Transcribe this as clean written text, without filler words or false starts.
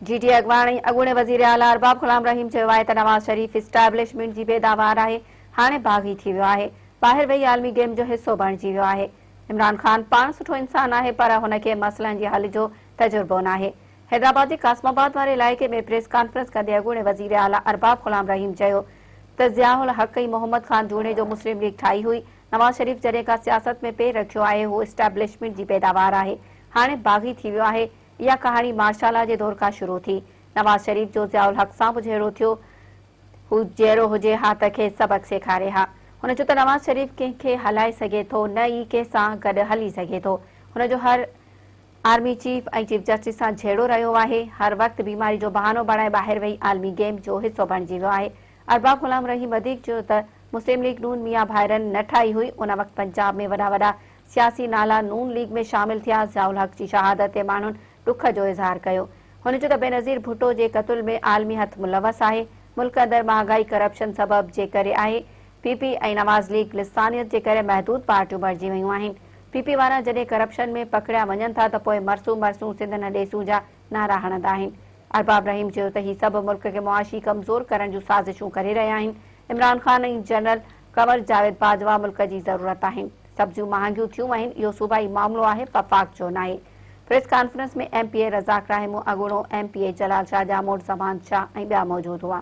جي ڊي اي اڳواڻ ۽ اڳوڻي وزيراعليٰ ارباب غلام رحيم چيو آهي ته نواز شريف اسٽيبلشمينٽ جي پيداوار آهي، هاڻي باغي ٿي ويو آهي، ٻاهر ويهي عالمي گيم جو حصو بڻجي ويو آهي. عمران خان پاڻ سٺو انسان آهي پر هن کي مسئلن جي حل جو تجربو ناهي. حيدرآباد جي قاسم آباد واري علائقي ۾ پريس ڪانفرنس ڪندي اڳوڻي وزيراعليٰ ارباب غلام رحيم چيو ته ضياء الحق ۽ محمد خان جوڻيجو مسلم ليگ ٺاهي هئي، نواز شريف جڏهن کان سياست ۾ پير رکيو آهي هو اسٽيبلشمينٽ جي پيداوار آهي، هاڻي باغي ٿي ويو آهي، اها ڪهاڻي مارشالا جي دور کان شروع ٿي. نواز شريف جو ضياء الحق سان به جهيڙو ٿيو. هو جيئرو هجي ها ته کيس سبق سيکاري ها. هن چيو ته نواز شريف ڪنهن کي هلائي سگهي ٿو نه ئي ڪنهن سان گڏ هلي سگهي ٿو. هن جو هر آرمي چيف ۽ چيف جسٽس سان جهيڙو رهيو آهي. هر وقت بيماري جو بهانو بڻائي ٻاهر ويهي عالمي گيم جو حصو بڻجي ويو آهي. ارباب غلام رحيم وڌيڪ چيو ته مسلم ليگ نون ميان ڀائرن نه ٺاهي هئي، ان وقت پنجاب ۾ وڏا وڏا سياسي نالا نون ليگ ۾ شامل ٿيا، ضياء الحق جي شهادت تي ماڻهن ڏک جو اظهار ڪيو. هن چيو ته بينظير ڀٽو جي قتل ۾ عالمي هٿ ملوث آهي، ملڪ اندر مهانگائي ڪرپشن سبب جي ڪري آهي، پي پي ۽ نواز ليگ لسانيت جي ڪري محدود پارٽيون بڻجي ويون آهن، پي پي وارا جڏهن ڪرپشن ۾ پڪڙيا وڃن ٿا ته پوء مرسون مرسون سنڌ نه ڏيسون جا نعرا هڻندا آهن. ارباب رحيم چيو ته هي سڀ ملڪ کي معاشي ڪمزور ڪرڻ جون سازشون ڪري رهيا آهن، عمران خان ۽ جنرل قمر جاويد باجوا ملڪ جي ضرورت آهن، سبزيون مهانگيون ٿيون آهن، اهو صوبائي معاملو آهي وفاق جو ناهي. Press conference ۾ M P A Razzaq Rahimoon, اڳوڻو M P A Jalal Shah Jamot, Zaman Shah ۽ ٻيا موجود هئا.